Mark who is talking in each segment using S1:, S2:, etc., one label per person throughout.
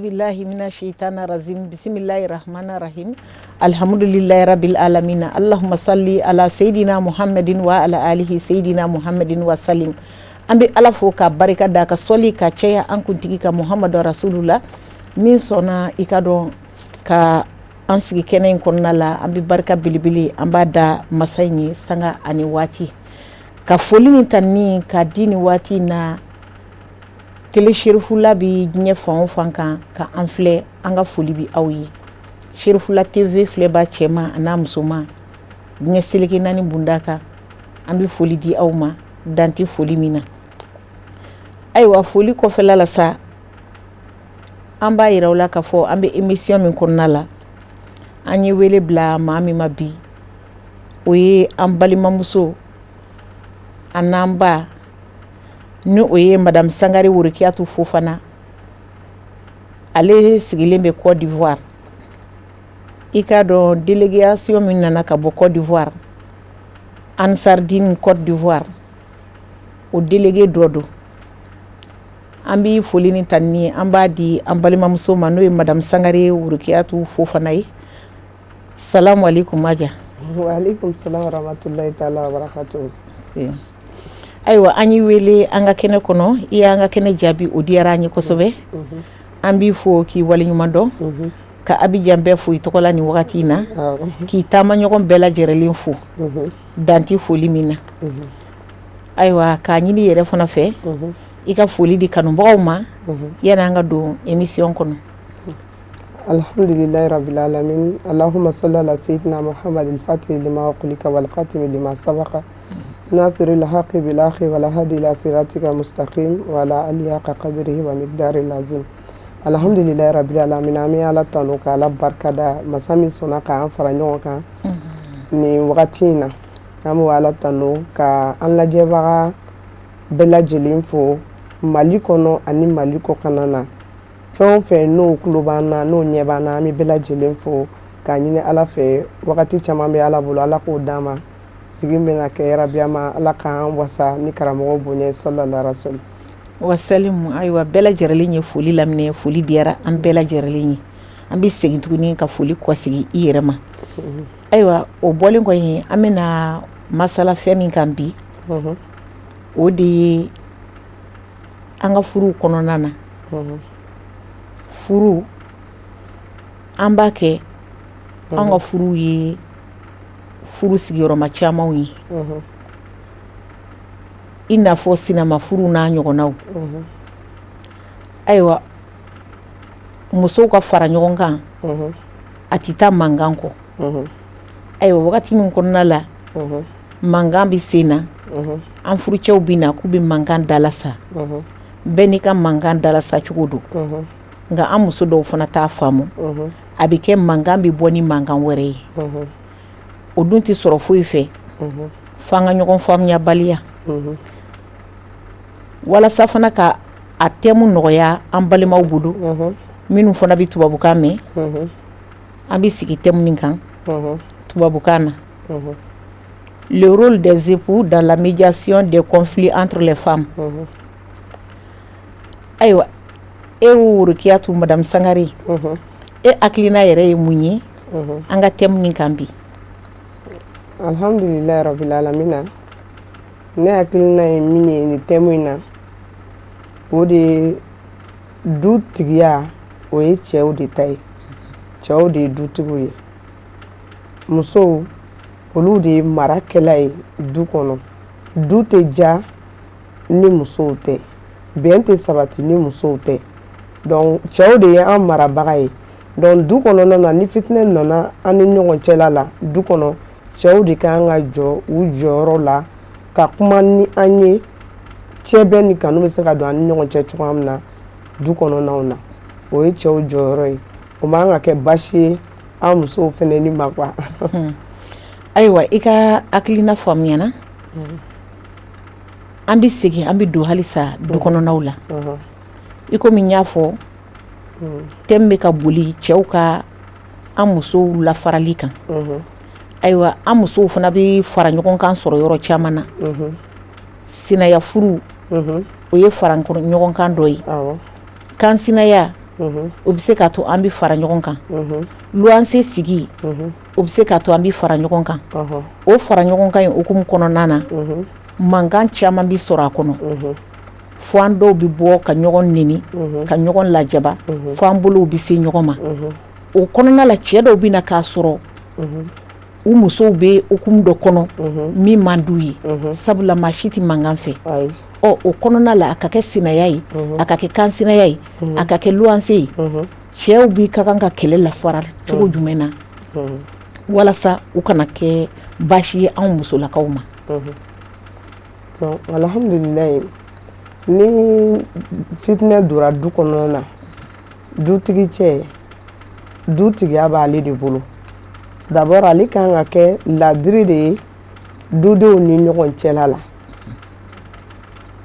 S1: Auzubillahi mina shaitani rajim bisimilahi rahmani rahim alhamdulillahi rabbil alamina allahumma salli ala seydina muhammadin wa ala alihi seydina muhammadin wa salim. An bɛ Ala fo ka barika da, ka sɔli ka caya an kuntigi kan Muhamadu rasulula min sɔnna i ka dɔn ka an sigi kɛnɛ in kɔnɔna la. An bɛ barika belebele an b'a da masa in ye sanga ani waati, ka foli ni tanuni ka di ni waati in na. Télé Cherifula bɛ diɲɛ fan o fan kan ka an filɛ, an ka foli bɛ aw ye. Cherifula TV filɛba cɛman a n'a musoman, diɲɛ seleke naani bunda kan, an bɛ foli di aw ma dan tɛ foli min na. Ayiwa, foli kɔfɛla la sa, an b'a yira aw la k'a fɔ an bɛ émission min kɔnɔna la, an ye wele bila maa min ma bi, o ye an balimamuso an n'an ba, ni o ye madame Sangare Worokiyatu Fofana. Ale sigilen bɛ Côte d'Ivoire. I k'a dɔn, délégation min nana ka bɔ Côte d'Ivoire, Ansardine Côte d'Ivoire, o délégué dɔ don. An bɛ foli ni tanuni an b'a di an balimamuso ma, n'o ye madame Sangare Worokiyatu Fofana ye. Salamu aleykum, Aja.
S2: Waaleykum salam warahmatulahi taala wabarakatuh.
S1: Ayiwa, an y'i wele an ka kɛnɛ kɔnɔ, i y'an ka kɛnɛ jaabi, o diyara an ye kosɛbɛ. An b'i fo k'i waleɲuman dɔn, ka Abidjan bɛɛ fo i tɔgɔ la nin wagati in na, k'i taama ɲɔgɔn bɛɛ lajɛlen fo dan tɛ foli min na. Ayiwa, k'a ɲini yɛrɛ fana fɛ, i ka foli di kanubagaw ma yanni an ka don émission kɔnɔ.
S2: Alhamdulilahi rabbil alamin, allahumma salli ala sayyidina muhammad al-fatih lima ughliqa wal khatimi lima sabaqa nasiril haqqi bil haqqi wal hadi ila siratika mustaqim wa ala alihi haqqa qadrihi wa miqdaril azim. Alhamdulilahi rabbil alamin. An bɛ Ala tanu ka Ala barikada, masa min sɔnna k'an fara ɲɔgɔn kan nin wagati in na. An b'o Ala tanu ka an lajɛbaga bɛɛ lajɛlen fo Mali kɔnɔ ani Mali kɔkanna na, fɛn o fɛn n'o tulo b'an na, n'o ɲɛ b'an na, an bɛ bɛɛ lajɛlen fo k'a ɲini Ala fɛ. Wagati caman bɛ Ala bolo, Ala k'o d'an ma. Sigi bɛna kɛ yarabi ma, Ala k'an wasa ni karamɔgɔ bonya, salala rasul.
S1: Wasalimu. Ayiwa, bɛɛ lajɛlen ye foli laminɛ, foli diyara an bɛɛ lajɛlen ye. An bɛ segin tuguni ka foli kɔsegin i yɛrɛ ma. Ayiwa, o bɔlen kɔ yen, an bɛna masala fɛn min kan bi, o de ye an ka furuw kɔnɔna na. Furu, an b'a kɛ an ka furu ye furu sigiyɔrɔma camanw ye, i n'a fɔ sinama furu n'a ɲɔgɔnnaw. Ayiwa, musow ka fara ɲɔgɔn kan, a tɛ taa mankan kɔ. Ayiwa, wagati min kɔnɔna la mankan bɛ sen na, an furucɛw bɛ na k'u bɛ mankan dalasa, bɛɛ n'i ka mankan dalasa cogo don. Nka an muso dɔw fana t'a faamu, a bɛ kɛ mankan bɛ bɔ ni mankan wɛrɛ ye. O dun tɛ sɔrɔ foyi fɛ f'an ka ɲɔgɔn faamuyabaliya. Walasa fana ka a thème nɔgɔya an balimaw bolo minnu fana bɛ tubabukan mɛn, an bɛ sigi thème nin kan tubabukan na: le rôle des époux dans la médiation des conflits entre les femmes. Ayiwa, e Worokiyatu, madame Sangare, e hakilina yɛrɛ ye mun ye an ka thème nin kan bi?
S2: Alhamdulilahi rabbil alamina. Ne hakilina ye min ye nin thème in na, o de ye du tigiya, o ye cɛw de ta ye, cɛw de ye dutigiw ye. Musow, olu de ye marakɛla ye du kɔnɔ. Du tɛ ja ni musow tɛ, bɛn tɛ sabati ni musow tɛ. Donc cɛw de ye an marabaga ye. Donc du kɔnɔna na, ni fitinɛ nana an ni ɲɔgɔn cɛla la du kɔnɔ, cɛw de kan ka jɔ u jɔyɔrɔ la ka kuma ni an ye, cɛ bɛɛ ni kanu bɛ se ka don an ni ɲɔgɔn cɛ cogoya min na du kɔnɔnaw na. O ye cɛw jɔyɔrɔ ye, o man ka kɛ baasi ye an musow fana ni ma quoi.
S1: Ayiwa, i ka hakilina faamuyana. An bɛ segin, an bɛ don halisa du kɔnɔnaw la. I komi n y'a fɔ, thème bɛ ka boli cɛw ka an musow lafarali kan. Ayiwa, an musow fana bɛ fara ɲɔgɔn kan sɔrɔ yɔrɔ caman na. Sinaya furu, o ye fara ɲɔgɔn kan dɔ ye. Kansinaya. o bɛ se k'a to an bɛ fara ɲɔgɔn kan, luwanse sigi, o bɛ se k'a to an bɛ fara ɲɔgɔn kan. O fara ɲɔgɔn kan in hukumu kɔnɔna na, mankan caman bɛ sɔrɔ a kɔnɔ, fo an dɔw bɛ bɔ ka ɲɔgɔn neni, ka ɲɔgɔn lajaba, fo an bolow bɛ se ɲɔgɔn ma. O kɔnɔna la, cɛ dɔw bɛ na k'a sɔrɔ u musow bɛ hukumu dɔ kɔnɔ min man d'u ye, sabula maa si tɛ mankan fɛ. Ɔ, o kɔnɔna la, a ka kɛ sinaya ye, a ka kɛ kansinaya ye, a ka kɛ luwanse ye, cɛw bɛ ka kan ka kɛlɛ lafara cogo jumɛn na walasa u kana kɛ baasi ye anw musolakaw ma?
S2: Alhamdulilayi, ni fitinɛ donna du kɔnɔna na, dutigi cɛ, dutigiya b'ale de bolo. D'abord, ale kan ka kɛ ladiri de ye dudenw ni ɲɔgɔn cɛla la.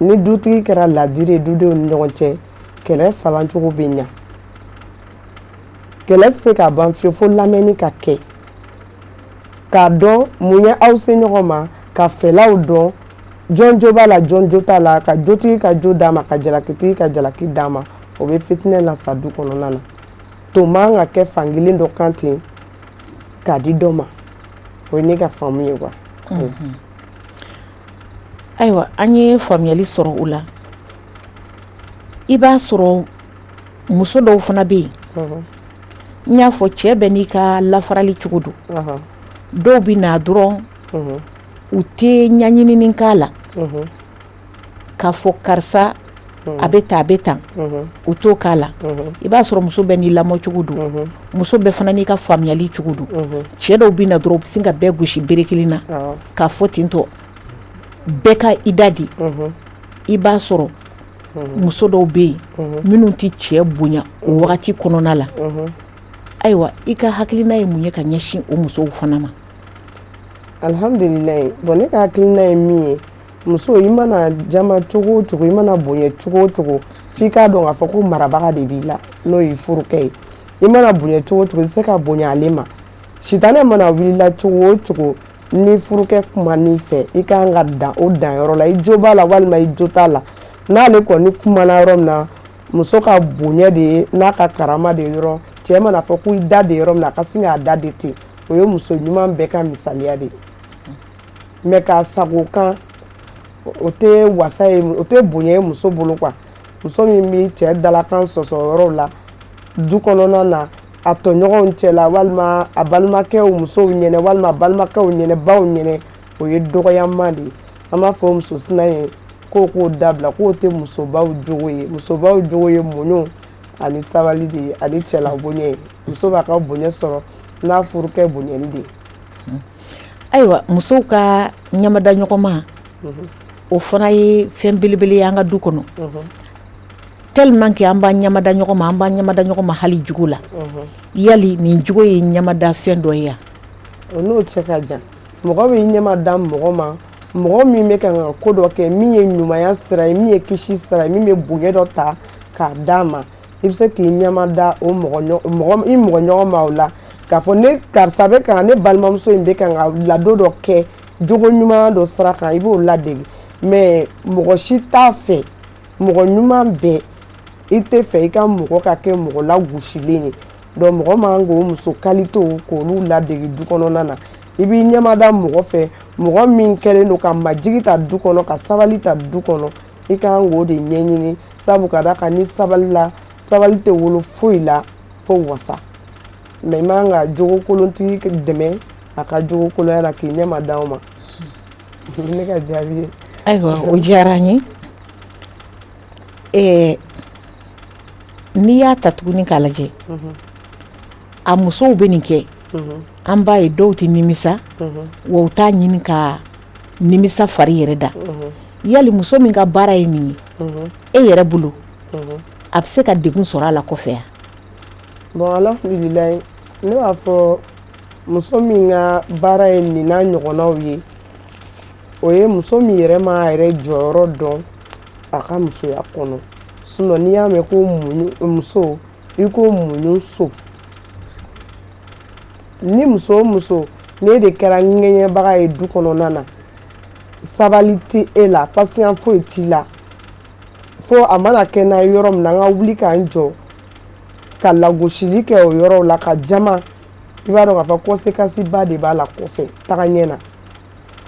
S2: Ni dutigi kɛra ladiri ye dudenw ni ɲɔgɔn cɛ, kɛlɛ falancogo bɛ ɲa. Kɛlɛ tɛ se ka ban fiyewu fo lamɛnni ka kɛ, k'a dɔn mun ye aw se ɲɔgɔn ma, ka fɛlaw dɔn, jɔn jo b'a la, jɔn jo t'a la, ka jotigi ka jo d'a ma, ka jalakitigi ka jalaki d'a ma. O bɛ fitinɛ lasa du kɔnɔna na. To man ka kɛ fankelen dɔ kan ten k'a di dɔ ma. O ye ne ka faamu ye quoi.
S1: Ayiwa, an ye faamuyali sɔrɔ o la. I b'a sɔrɔ muso dɔw fana bɛ yen, n y'a fɔ, cɛ bɛɛ n'i ka lafarali cogo don. Dɔw bɛ na dɔrɔn, u tɛ ɲɛɲinini k'a la k'a fɔ karisa a bɛ tan, a bɛ tan, u t'o k'a la. I b'a sɔrɔ muso bɛɛ n'i lamɔcogo don, muso bɛɛ fana n'i ka faamuyali cogo don. Cɛ dɔw bɛ na dɔrɔn, u bɛ sin ka bɛɛ gosi bere kelen na k'a fɔ tentɔ, bɛɛ ka i da di. I b'a sɔrɔ muso dɔw bɛ yen minnu tɛ cɛ bonya o wagati kɔnɔna la. Ayiwa, i ka hakilina ye mun ye ka ɲɛsin o musow fana ma?
S2: Alhamdulilayi. Bon, ne ka hakilina ye min ye, muso, i mana jama cogo o cogo, i mana bonya cogo o cogo, f'i k'a dɔn k'a fɔ ko marabaga de b'i la, n'o y'i furukɛ ye. I mana bonya cogo o cogo, i tɛ se ka bonya ale ma. Sitanɛ mana wulila cogo o cogo, ni furukɛ kuman'i fɛ, i ka kan ka dan o danyɔrɔ la. I jo b'a la walima i jo t'a la, n'ale kɔni kumana yɔrɔ min na, muso ka bonya de ye n'a ka karama de ye dɔrɔn, cɛ mana fɔ ko i da de yɔrɔ min na, a ka sin k'a da de ten. O ye muso ɲuman bɛɛ ka misaliya de ye. Mais k'a sago kan, o tɛ wasa ye, o tɛ bonya ye muso bolo quoi. Muso min bɛ cɛ dalakan sɔsɔ yɔrɔw la du kɔnɔna na, a tɔɲɔgɔnw cɛla, walima a balimakɛw musow ɲɛnɛ, walima a balimakɛw ɲɛnɛ, baw ɲɛnɛ, o ye dɔgɔyama de ye. An b'a fɔ muso sina ye k'o k'o dabila, k'o tɛ musobaw jogo ye. Musobaw jogo ye muɲu ani sabali de ye, ani cɛla bonya ye. Muso b'a ka bonya sɔrɔ n'a furukɛ bonyali de ye.
S1: Ayiwa, musow ka ɲamada ɲɔgɔnma, o fana ye fɛn belebele ye an ka du kɔnɔ, tellement que an b'an ɲamada ɲɔgɔn ma, an b'an ɲamada ɲɔgɔn ma hali jugu la. Yali nin jogo ye ɲamada fɛn dɔ ye yan?
S2: O n'o cɛ ka jan. Mɔgɔ bɛ ɲɛma da mɔgɔ ma, mɔgɔ min bɛ kan ka ko dɔ kɛ min ye ɲumanya sira ye, min ye kisi sira ye, min bɛ bonya dɔ ta k'a d'a ma, i bɛ se k'i ɲɛma da o mɔgɔ i mɔgɔ ɲɔgɔn ma o la, k'a fɔ ne karisa bɛ kan, ne balimamuso in bɛ kan ka ladon dɔ kɛ jogo ɲuman dɔ sira kan, i b'o ladege. Mais mɔgɔ si t'a fɛ, mɔgɔ ɲuman bɛɛ, i tɛ fɛ i ka mɔgɔ ka kɛ mɔgɔ lagosilen ye. Donc mɔgɔ man k'o muso qualitéw k'olu ladege du kɔnɔna na. I b'i ɲɛmada mɔgɔ fɛ, mɔgɔ min kɛlen don ka majigi ta du kɔnɔ, ka sabali ta du kɔnɔ, i ka kan k'o de ɲɛɲini, sabu ka d'a kan ni sabali la, sabali tɛ wolo foyi la fo wasa. Mais i man ka jogokolontigi dɛmɛ a ka jogokolonya la k'i ɲɛma d'aw ma. Ne ka jaabi ye.
S1: Ayiwa, o diyara n ye. N'i y'a ta tuguni k'a lajɛ, a musow bɛ nin kɛ, an b'a ye dɔw tɛ nimisa, wa u t'a ɲini ka nimisa fari yɛrɛ da. Yali muso min ka baara ye nin ye, e yɛrɛ bolo, a bɛ se ka degun sɔrɔ a la kɔfɛ yan?
S2: Bon, alhamdulilayi, ne b'a fɔ muso min ka baara ye nin n'a ɲɔgɔnnaw ye, o ye muso min yɛrɛ m'a yɛrɛ jɔyɔrɔ dɔn a ka musoya kɔnɔ. Sinon n'i y'a mɛn ko muso, i ko muɲu so. Ni muso o muso n'e de kɛra ŋɛɲɛbaga ye du kɔnɔna na, sabali tɛ e la, patience foyi t'i la, fo a mana kɛ n'a ye yɔrɔ min na, an ka wuli k'an jɔ. Ka lagosili kɛ o yɔrɔw la ka jama, i b'a dɔn k'a fɔ conséquence ba de b'a la kɔfɛ taga ɲɛ na.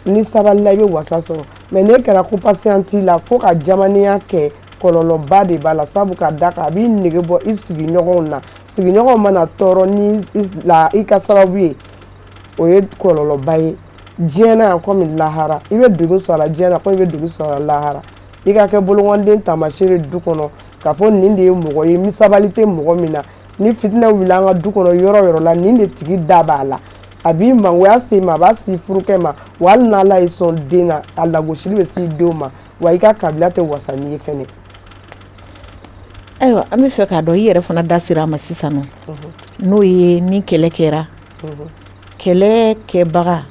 S2: Ni sabalila, i bɛ wasa sɔrɔ, mais n'e kɛra ko patience t'i la fo ka jamanenya kɛ, kɔlɔlɔba de b'a la, sabu ka da kan a b'i nege bɔ i sigiɲɔgɔnw na. Sigiɲɔgɔnw mana tɔɔrɔ ni la i ka sababu ye, o ye kɔlɔlɔba ye diɲɛ na yan komi lahara. I bɛ degun sɔrɔ a la diɲɛ na komi i bɛ degun sɔrɔ a la lahara. I ka kɛ bolokɔnden taamasere du kɔnɔ k'a fɔ nin de ye mɔgɔ ye, ni sabali tɛ mɔgɔ min na, ni fitinɛ wulila an ka du kɔnɔ yɔrɔ yɔrɔ la, nin de tigi da b'a la. A b'i mangoya se ma, a b'a si furukɛ ma, wa hali n'Ala y'i sɔn den na, a lagosili bɛ s'i denw ma, wa i ka kabila tɛ wasa n'i ye fɛnɛ.
S1: Ayiwa, an bɛ fɛ k'a dɔn, i yɛrɛ fana da sera a ma sisan nɔ, n'o ye ni kɛlɛ kɛra, kɛlɛ kɛbaga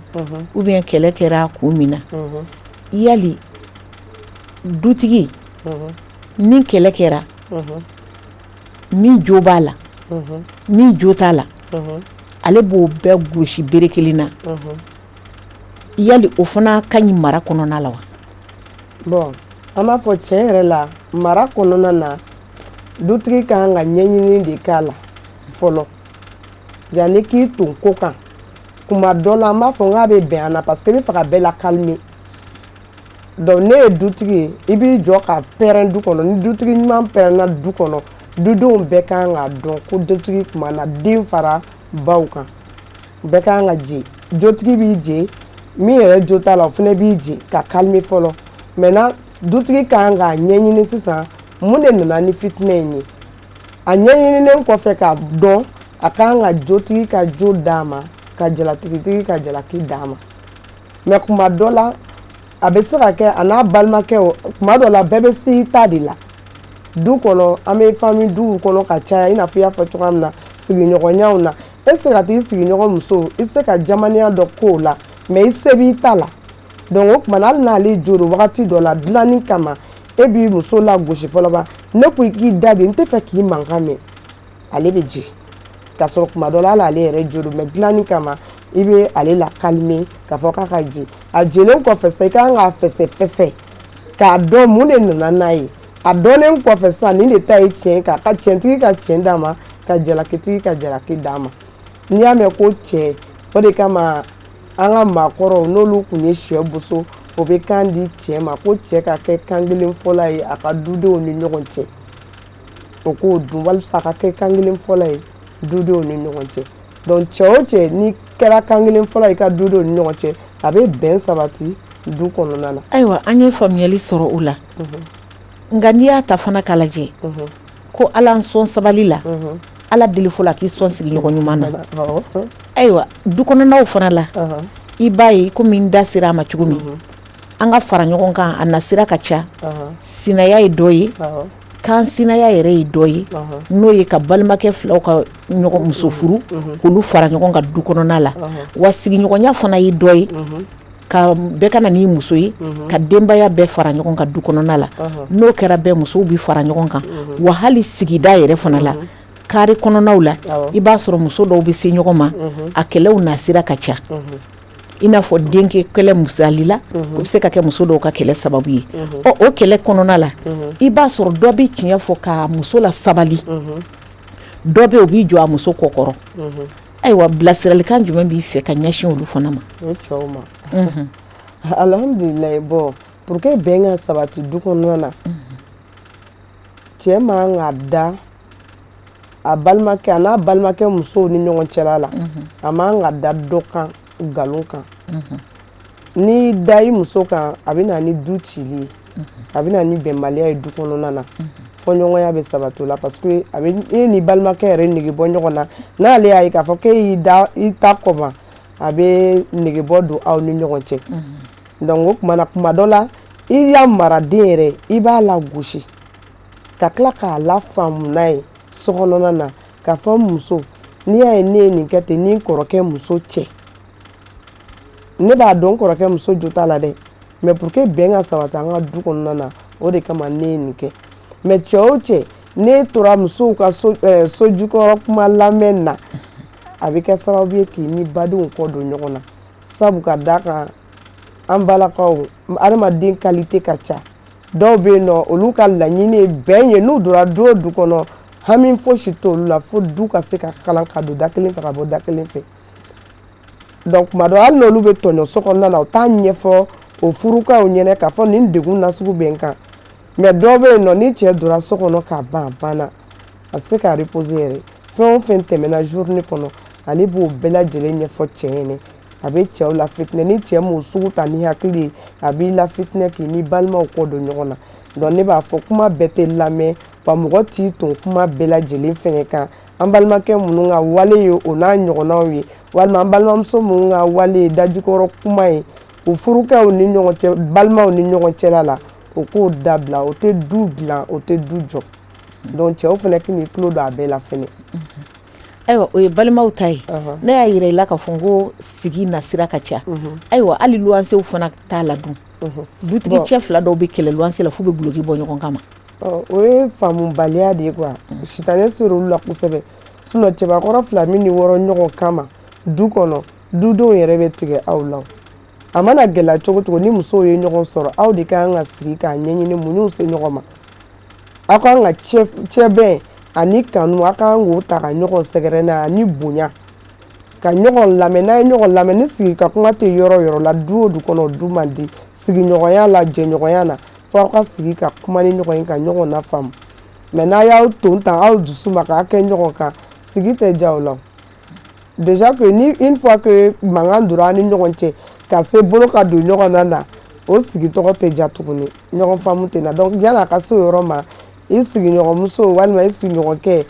S1: ou bien kɛlɛ kɛra kun min na, yali dutigi, ni kɛlɛ kɛra, min jo b'a la, min jo t'a la, ale b'o bɛɛ gosi bere kelen na, yali o fana ka ɲi mara kɔnɔna la wa?
S2: Bon, an b'a fɔ tiɲɛ yɛrɛ la, mara kɔnɔna na, dutigi ka kan ka ɲɛɲini de k'a la fɔlɔ yanni k'i ton ko kan. Kuma dɔ la, an b'a fɔ n k'a bɛ bɛn an na, parce que i bɛ fɛ ka bɛɛ la calmer. Donc ne ye dutigi ye, i b'i jɔ ka pɛrɛn du kɔnɔ. Ni dutigi ɲuman pɛrɛnna du kɔnɔ, dudenw bɛɛ kan k'a dɔn ko dutigi kumana. Den fara baw kan, bɛɛ kan ka je. Jotigi b'i je, min yɛrɛ jo t'a la, o fana b'i je ka calmer fɔlɔ. Maintenant, dutigi kan k'a ɲɛɲini sisan mun de nana ni fitinɛ in ye. A ɲɛɲininen kɔfɛ k'a dɔn, a kan ka jotigi ka jo d'a ma, ka jalatigitigi ka jalaki d'a ma. Mais kuma dɔ la, a bɛ se ka kɛ a n'a balimakɛw, kuma dɔ la, bɛɛ bɛ se i ta de la du kɔnɔ. An bɛ famille duw kɔnɔ ka caya, i n'a fɔ i y'a fɔ cogoya min na, sigiɲɔgɔnyaw na, e tɛ se ka t'i sigiɲɔgɔn muso, i tɛ se ka jamanenya dɔ k'o la, mais i se b'i ta la. Donc o tuma na, hali n'ale jo don wagati dɔ la dilanni kama, e b'i muso lagosi fɔlɔ ba. Ne ko i k'i da de, n tɛ fɛ k'i mankan mɛn. Ale bɛ ji k'a sɔrɔ kuma dɔ la, hali ale yɛrɛ jo don, mais dilanni kama, i bɛ ale la calmer k'a fɔ k'a ka ji. A jelen kɔfɛ sisan, i kan k'a fɛsɛ fɛsɛ k'a dɔn mun de nana n'a ye. A dɔnnen kɔfɛ sisan, nin de ta ye tiɲɛ, k'a ka tiɲɛtigi ka tiɲɛ d'a ma, ka jalakitigi ka jalaki d'a ma. N'i y'a mɛn ko cɛ, o de kama an ka maakɔrɔw, n'olu tun ye sɛ boso, o bɛ kan di cɛ ma ko cɛ ka kɛ kan kelen fɔla ye a ka dudenw ni ɲɔgɔn cɛ, o k'o dun walisa a ka kɛ kan kelen fɔla ye dudenw ni ɲɔgɔn cɛ. Donc cɛ o cɛ, n'i kɛra kan kelen fɔla i ka dudenw ni ɲɔgɔn cɛ, a bɛ bɛn sabati du kɔnɔna na.
S1: Ayiwa, an ye faamuyali sɔrɔ o la. Nka n'i y'a ta fana k'a lajɛ, ko Ala n sɔn sabali la, Ala deli fɔlɔ a k'i sɔn sigiɲɔgɔn ɲuman na. Ayiwa, du kɔnɔnaw fana la, i b'a ye komi n da sera a ma cogo min, an ka fara ɲɔgɔn kan, a nasira ka ca. Sinaya ye dɔ ye, kan sinaya yɛrɛ ye dɔ ye, n'o ye ka balimakɛ filaw ka ɲɔgɔn muso furu k'olu fara ɲɔgɔn kan du kɔnɔna la. Wa sigiɲɔgɔnya fana ye dɔ ye, ka bɛɛ ka na n'i muso ye, ka denbaya bɛɛ fara ɲɔgɔn kan du kɔnɔna la. N'o kɛra, bɛɛ musow bɛ fara ɲɔgɔn kan. Wa hali sigida yɛrɛ fana la, kari kɔnɔnaw la, i b'a sɔrɔ muso dɔw bɛ se ɲɔgɔn ma, a kɛlɛw nasira ka ca, i n'a fɔ denkɛ kɛlɛ misali la, o bɛ se ka kɛ muso dɔw ka kɛlɛ sababu ye. Ɔ, o kɛlɛ kɔnɔna la, i b'a sɔrɔ dɔ bɛ tiɲɛ fɔ ka muso la sabali, dɔ bɛ o b'i jɔ a muso kɔ kɔrɔ. Ayiwa, bilasiralikan jumɛn b'i fɛ ka ɲɛsin olu fana ma?
S2: O cɛw ma, alhamdulilayi. Bon, pour que bɛn ka sabati du kɔnɔna na, cɛ man ka da a balimakɛ, a n'a balimakɛ musow ni ɲɔgɔn cɛla la, a man ka da dɔ kan nkalon kan. N'i da i muso kan, a bɛ na ni du cili ye, a bɛ na ni bɛnbaliya ye du kɔnɔna na. Fɔɲɔgɔnya bɛ sabati o la, parce que a bɛ e ni balimakɛ yɛrɛ nege bɔ ɲɔgɔn na. N'ale y'a ye k'a fɔ k'e y'i da i ta kɔma, a bɛ nege bɔ don aw ni ɲɔgɔn cɛ. Donc o tuma na, kuma dɔ la, i y'a mara den yɛrɛ, i b'a lagosi ka tila k'a lafaamu n'a ye so kɔnɔna na, k'a fɔ muso, n'i y'a ye ne ye nin kɛ ten ni n kɔrɔkɛ muso cɛ, ne b'a dɔn n kɔrɔkɛ muso jo t'a la dɛ, mais pour que bɛn ka sabati an ka du kɔnɔna na, o de kama ne ye nin kɛ. Mais cɛ o cɛ, ne tora musow ka so, so jukɔrɔ kuma lamɛn na, a bɛ kɛ sababu ye k'i ni badenw kɔ don ɲɔgɔn na, sabu ka d'a kan an balakaw, adamaden qualité ka ca. Dɔw bɛ yen nɔ, olu ka laɲini ye bɛn ye. N'u donna du o du kɔnɔ, Hami fosi t'olu la fo du ka se ka kalan ka don da kelen fɛ ka bɔ da kelen fɛ. Donc tuma dɔ, hali n'olu bɛ tɔɲɔ so kɔnɔna na, u t'a ɲɛfɔ o furukaw ɲɛna k'a fɔ nin degun nasugu bɛ n kan. Mais dɔw bɛ yen nɔ, ni cɛ donna so kɔnɔ ka ban, a banna, a tɛ se ka reposer yɛrɛ. Fɛn o fɛn tɛmɛna journée kɔnɔ, ale b'o bɛɛ lajɛlen ɲɛfɔ cɛ ɲɛna. A bɛ cɛw la fitinɛ. Ni cɛ m'o sugu ta ni hakili ye, a b'i la fitinɛ k'i ni balimaw kɔ don ɲɔgɔn na. Donc ne b'a fɔ, kuma bɛɛ tɛ lamɛn wa, mɔgɔ t'i ton kuma bɛɛ lajɛlen fɛnɛ kan. An balimakɛ minnu ka wale ye o n'a ɲɔgɔnnaw ye, walima an balimamuso minnu ka wale ye dajukɔrɔ kuma ye u furukɛw ni ɲɔgɔn cɛ, balimaw ni ɲɔgɔn cɛla la, o k'o dabila. O tɛ du dilan, o tɛ du jɔ. Donc cɛw fana k'i tulo don a bɛɛ la fɛnɛ.
S1: Ayiwa, o ye balimaw ta ye. Ne y'a yira i la k'a fɔ n ko sigi nasira ka ca. Ayiwa, hali luwansew fana t'a la dun. Dutigi cɛ fila dɔw bɛ kɛlɛ luwanse la f'u bɛ duloki bɔ ɲɔgɔn kama.
S2: O ye faamubaliya de ye quoi. Sitanɛ sera olu la kosɛbɛ. Sinon cɛbakɔrɔ fila min ni wɔɔrɔ ɲɔgɔn kama du kɔnɔ, dudenw yɛrɛ bɛ tigɛ aw la. A mana gɛlɛya cogo cogo, ni musow ye ɲɔgɔn sɔrɔ, aw de ka kan ka sigi k'a ɲɛɲini mun y'u se ɲɔgɔn ma. Aw kan ka cɛbɛn ani kanu, aw kan k'o ta ka ɲɔgɔn sɛgɛrɛ n'a ani bonya, ka ɲɔgɔn lamɛn. N'a ye ɲɔgɔn lamɛn, ni sigi ka kuma tɛ yɔrɔ yɔrɔ la, du o du kɔnɔ, du man di. Sigiɲɔgɔnya la, jɛɲɔgɔnya na, fo aw ka sigi ka kuma ni ɲɔgɔn ye, ka ɲɔgɔn lafaamu. Mais n'a y'aw ton ta aw dusu ma k'a kɛ ɲɔgɔn kan, sigi tɛ diya o la. Déjà que ni une fois que mankan donna aw ni ɲɔgɔn cɛ ka se bolo ka don ɲɔgɔn na na, o sigi tɔgɔ tɛ diya tuguni, ɲɔgɔn faamu tɛ na. Donc yan'a ka se o yɔrɔ ma, i sigiɲɔgɔnmuso walima i sigiɲɔgɔnkɛ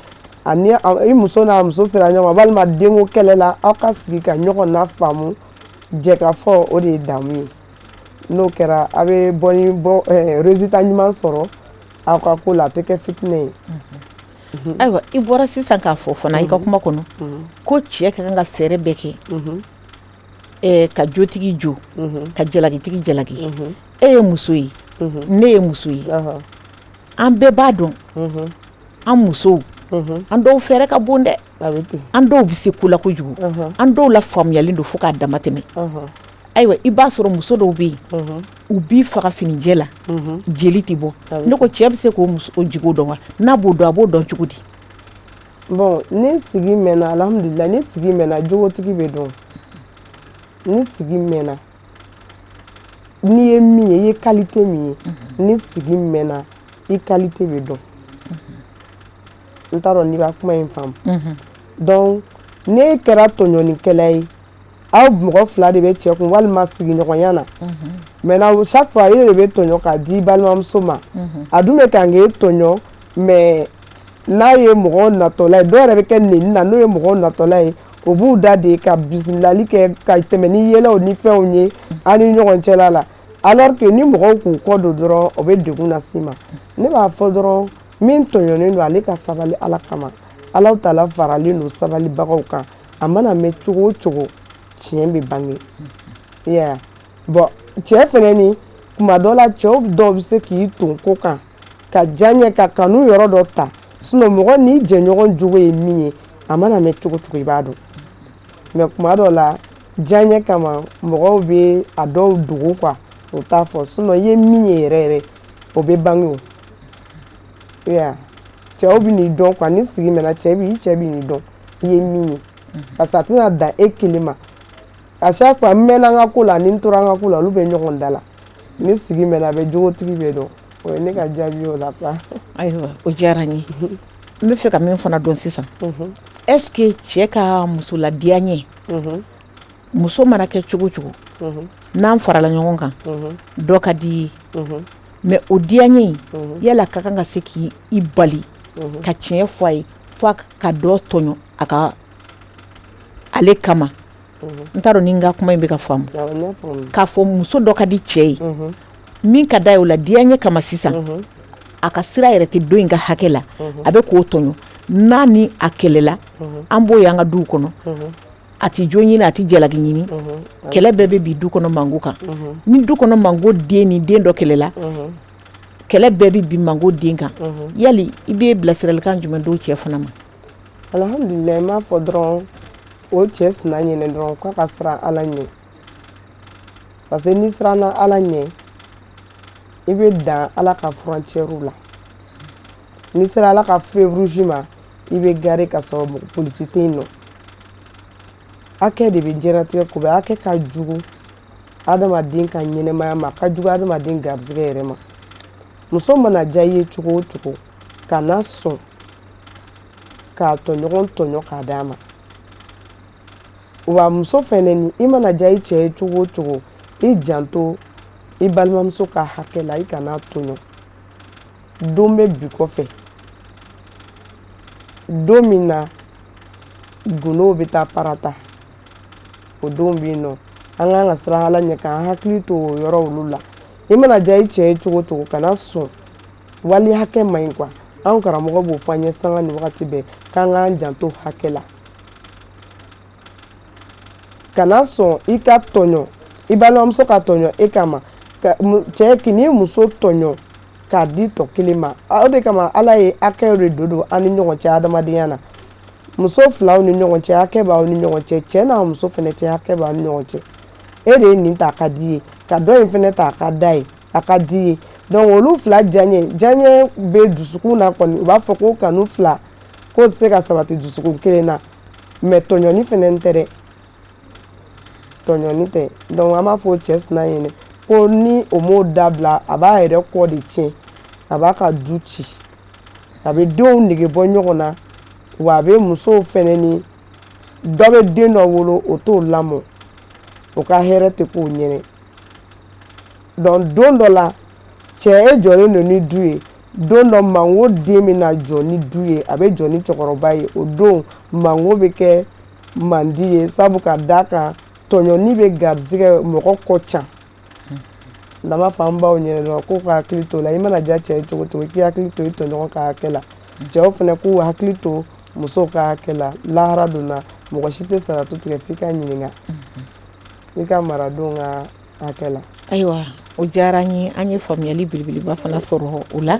S2: ani i muso n'a muso sera ɲɔgɔn ma, walima denko kɛlɛ la, aw ka sigi ka ɲɔgɔn lafaamu. Jɛ ka fɔ, o de ye damu ye. N'o kɛra, a bɛ bɔ ni bɔ résultat ɲuman sɔrɔ aw ka ko la, a tɛ kɛ fitinɛ ye.
S1: Ayiwa, i bɔra sisan k'a fɔ fana i ka kuma kɔnɔ ko cɛ ka kan ka fɛɛrɛ bɛɛ kɛ ka jotigi jo, ka jalakitigi jalaki. E ye muso ye, ne ye muso ye, an bɛɛ b'a dɔn an musow, an dɔw fɛɛrɛ ka bon dɛ, an dɔw bɛ se ko la kojugu, an dɔw la faamuyalen don fo k'a dama tɛmɛ. Ayiwa, i b'a sɔrɔ muso dɔw bɛ yen, u b'i faga finijɛ la, jeli tɛ bɔ. Ne ko, cɛ bɛ se k'o jogo dɔn wa? N'a b'o dɔn, a b'o dɔn cogo di?
S2: Bon, ni sigi mɛnna, alhamdulillah, ni sigi mɛnna, jogotigi bɛ dɔn. Ni sigi mɛnna, n'i ye min ye, i ye qualité min ye, ni sigi mɛnna, i qualité bɛ dɔn. N t'a dɔn n'i b'a kuma in faamu. Donc n'e kɛra tɔɲɔnikɛla ye, aw mɔgɔ fila de bɛ cɛ kun walima sigiɲɔgɔnya na. Maintenant, chaque fois e de bɛ tɔɲɔ k'a di balimamuso ma, a dun bɛ kan k'e tɔɲɔ. Mais n'a ye mɔgɔw natɔla ye, dɔw yɛrɛ bɛ kɛ neni na, n'o ye mɔgɔw natɔla ye, o b'u da de ka bisimilali kɛ ka tɛmɛ ni yɛlɛw ni fɛnw ye an ni ɲɔgɔn cɛla la, alors que ni mɔgɔw k'u kɔ don dɔrɔn, o bɛ degun las'i ma. Ne b'a fɔ dɔrɔn, min tɔɲɔnen don, ale ka sabali Ala kama. Ala taala faralen don sabalibagaw kan. A mana mɛn cogo o cogo, tiɲɛ bɛ bange. I y'a ye? Bon, cɛ fɛnɛ, ni kuma dɔ la, cɛw dɔw bɛ se k'i ton ko kan ka diyaɲɛ ka kanu yɔrɔ dɔ ta. Sinon mɔgɔ n'i jɛɲɔgɔn jogo ye min ye, a mana mɛn cogo cogo, i b'a dɔn. Mais kuma dɔ la, diyaɲɛ kama, mɔgɔw bɛ a dɔw dogo quoi, o t'a fɔ. Sinon i ye min ye yɛrɛ yɛrɛ, o bɛ bange. O i y'a ye? Cɛw bɛ n'i dɔn quoi. Ni sigi mɛnna, cɛ b'i cɛ bɛ n'i dɔn i ye min ye, parce que a tɛna dan e kelen ma. À chaque fois, n mɛnna n ka ko la, ni n tora n ka ko la, olu bɛ ɲɔgɔn da la. Ni sigi mɛnna, a bɛ jogotigi bɛ dɔn. O ye ne ka jaabi ye o la quoi.
S1: Ayiwa, o diyara n ye. N bɛ fɛ ka min fana dɔn sisan, est ce que cɛ ka muso ladiya ɲɛ, muso mana kɛ cogo cogo, n'an farala ɲɔgɔn kan, dɔ ka di i ye, mais o diyaɲɛ in, yala ka kan ka se k'i bali ka tiɲɛ fɔ a ye fo ka dɔ tɔɲɔ a ka ale kama? N t'a dɔn ni n ka kuma in bɛ ka faamu. K'a fɔ muso dɔ ka di cɛ ye, min ka da ye, o la diyaɲɛ kama sisan, a ka sira yɛrɛ tɛ don in ka hakɛ la, a bɛ k'o tɔɲɔ. N'a ni a kɛlɛla, an b'o ye an ka duw kɔnɔ, a tɛ jo ɲini, a tɛ jalaki ɲini, kɛlɛ bɛɛ bɛ bi du kɔnɔ mango kan. Ni du kɔnɔ mango den ni den dɔ kɛlɛla, kɛlɛ bɛɛ bɛ bi mango den kan. Yali i bɛ bilasiralikan jumɛn d'o cɛ fana ma?
S2: Alhamdulilayi, n b'a fɔ dɔrɔn o cɛ sina ɲɛnɛ dɔrɔn k'a ka siran Ala ɲɛ, parce que n'i siranna Ala ɲɛ, i bɛ dan Ala ka frontière la. N'i sera Ala ka feu rouge ma, i bɛ garer ka sɔrɔ polisi tɛ yen nɔ. Hakɛ de bɛ diɲɛlatigɛ ko bɛɛ. Hakɛ ka jugu adamaden ka ɲɛnɛmaya ma, a ka jugu adamaden garisɛgɛ yɛrɛ ma. Muso mana diya i ye cogo o cogo, kana sɔn k'a tɔɲɔgɔn tɔɲɔ k'a d'a ma. Wa muso fɛnɛ ni i mana diya i cɛ ye cogo o cogo, i janto i balimamuso ka hakɛ la, i kana tɔɲɔ. Don bɛ bi kɔfɛ, don min na gundow bɛ taa parata, o don bɛ yen nɔ. An kan ka siran Ala ɲɛ, k'an hakili to o yɔrɔ olu la. I mana diya i cɛ ye cogo o cogo, kana sɔn wali hakɛ man ɲi quoi. An karamɔgɔ b'o fɔ an ye sanga ni wagati bɛɛ, k'an k'an janto hakɛ la. Kana sɔn i ka tɔɲɔ, i balimamuso ka tɔɲɔ e kama. Cɛ k'i muso tɔɲɔ k'a di tɔ kelen ma, o de kama Ala ye hakɛ de don an ni ɲɔgɔn cɛ adamadenya na. Muso filaw ni ɲɔgɔn cɛ, hakɛ b'aw ni ɲɔgɔn cɛ. Cɛ n'a muso fana cɛ, hakɛ b'aw ni ɲɔgɔn cɛ. E de ye nin ta a ka di ye, ka dɔ in fana ta a ka da ye, a ka di ye. Donc olu fila diyaɲɛ diyaɲɛ bɛ dusukun na kɔni, u b'a fɔ ko kanu fila k'o tɛ se ka sabati dusukun kelen na. Mais tɔɲɔni fana tɛ dɛ, tɔɲɔni tɛ. Donc an b'a fɔ cɛ sina ɲɛnɛ ko ni o m'o dabila, a b'a yɛrɛ kɔ de tiɲɛ, a b'a ka du ci, a bɛ denw nege bɔ ɲɔgɔn na. Wa a bɛ musow fɛnɛ ni dɔ bɛ den dɔ wolo, o t'o lamɔ, o ka hɛrɛ tɛ k'o ɲɛnɛ. Donc don dɔ la, cɛ e jɔlen don ni du ye, don dɔ mango den bɛna jɔ ni du ye, a bɛ jɔ ni cɛkɔrɔba ye. O don mango bɛ kɛ mandi ye, sabu ka d'a kan tɔɲɔni bɛ garisɛgɛ mɔgɔ kɔ can. N'an b'a fɔ an baw ɲɛna dɔrɔn k'u ka hakili to la. I mana diya cɛ ye cogo cogo, i k'i hakili to i tɔɲɔgɔn ka hakɛ la. Cɛw fana k'u hakili to musow ka hakɛ la. Lahara donna, mɔgɔ si tɛ saratu tigɛ f'i ka ɲininka i ka maradenw ka hakɛ la.
S1: Ayiwa, o diyara an ye. An ye faamuyali belebeleba fana sɔrɔ o la.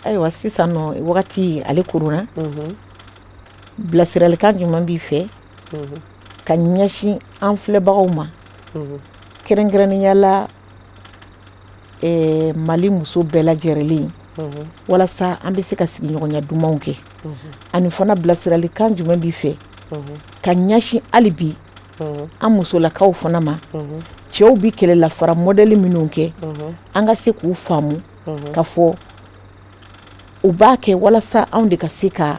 S1: Ayiwa, sisan nɔ, wagati ale koronna. Bilasiralikan jumɛn b'i fɛ ka ɲɛsin an filɛbagaw ma, kɛrɛnkɛrɛnnenya la Mali muso bɛɛ lajɛlen, walasa an bɛ se ka sigiɲɔgɔnya dumanw kɛ? Ani fana, bilasiralikan jumɛn b'i fɛ ka ɲɛsin hali bi an musolakaw fana ma? Cɛw bɛ kɛlɛ lafara modèle minnu kɛ, an ka se k'u faamu ka fɔ u b'a kɛ walasa anw de ka se ka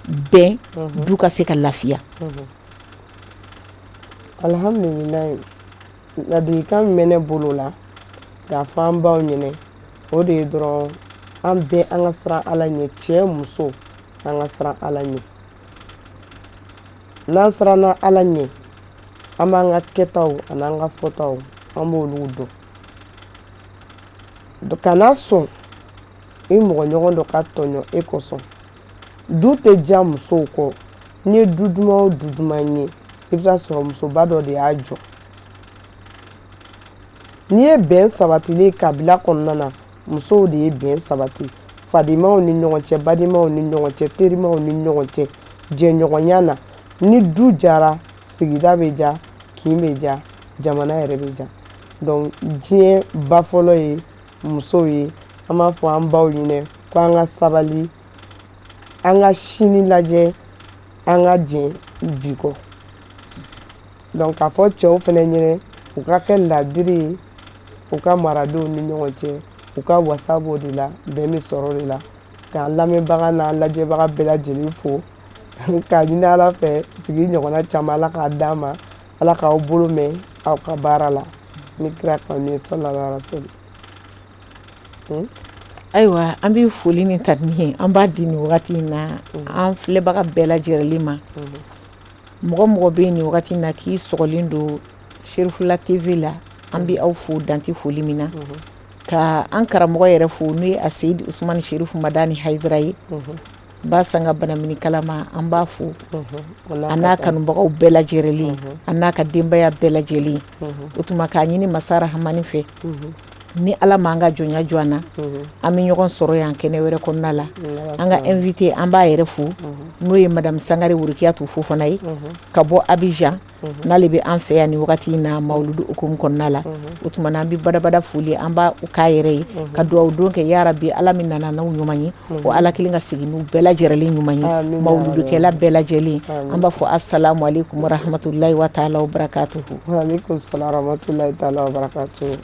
S1: bɛn, du ka se ka lafiya.
S2: Alhamdulilayi, ladilikan min bɛ ne bolo la k'a fɔ an baw ɲɛnɛ, o de ye dɔrɔn an bɛɛ an ka siran Ala ɲɛ. Cɛ, muso, an ka siran Ala ɲɛ. N'an siranna Ala ɲɛ, an b'an ka kɛtaw ani an ka fɔtaw, an b'olu dɔn. Kana sɔn i mɔgɔ ɲɔgɔn dɔ ka tɔɲɔ e kosɔn. Du tɛ diya musow kɔ. N'i ye du duman o du duman ye, i bɛ taa sɔrɔ musoba dɔ de y'a jɔ. N'i ye bɛn sabatilen kabila kɔnɔna na, musow de ye bɛn sabati fadenmaw ni ɲɔgɔn cɛ, badenmaw ni ɲɔgɔn cɛ, terimaw ni ɲɔgɔn cɛ, jɛɲɔgɔnya na. Ni du jara, sigida bɛ ja, kin bɛ ja, jamana yɛrɛ bɛ ja. Donc diɲɛ ba fɔlɔ ye musow ye. An b'a fɔ an baw ɲɛnɛ ko an ka sabali, an ka sini lajɛ, an ka jɛn bi kɔ. Donc k'a fɔ cɛw fana ɲɛnɛ, u ka kɛ ladiri ye u ka maradenw ni ɲɔgɔn cɛ, u ka wasa b'o de la, bɛn bɛ sɔrɔ o de la. K'an lamɛnbaga n'an lajɛbaga bɛɛ lajɛlen fo, k'a ɲini Ala fɛ, sigi ɲɔgɔnna caman, Ala k'a d'an ma. Ala k'aw bolo mɛn aw ka baara la ni kira kanu ye, sallallahu alaihi wasallam.
S1: Ayiwa, an bɛ foli ni tanuni ye, an b'a di nin wagati in na an filɛbaga bɛɛ lajɛlen ma. Mɔgɔ mɔgɔ bɛ nin wagati in na k'i sɔgɔlen don Serifula TV la, an bɛ aw fo danti foli min na, ka an karamɔgɔ yɛrɛ fo, n'o ye a Seyidi Usumani Serifu Madani Hayidara ye, ba sanga banamini kalama. An b'a fo, a n'a kanubagaw bɛɛ lajɛlen, a n'a ka denbaya bɛɛ lajɛlen. O tuma k'a ɲini masa Rahamani fɛ. Ni Ala m'an ka jɔnya jɔ an na, an bɛ ɲɔgɔn sɔrɔ yan kɛnɛ wɛrɛ kɔnɔna la. An ka invité, an b'a yɛrɛ fo, n'o ye madame Sangare Worokiyatu Fofana ye ka bɔ Abidjan, n'ale bɛ an fɛ yan ni wagati in na mawuludu hukumu kɔnɔna la. O tuma na, an bɛ badabada foli an b'a k'a yɛrɛ ye, ka dugawu don kɛ yarabi, Ala min nana n'aw ɲuman ye, o Ala kelen ka segin n'u bɛɛ lajɛlen ɲuman ye, mawuludukɛla bɛɛ lajɛlen. An b'a fɔ assalamu alaikum warahmatullahi wa taala wa barakatuhu.
S2: Wa alaikum salam warahmatullahi taala wa barakatuhu.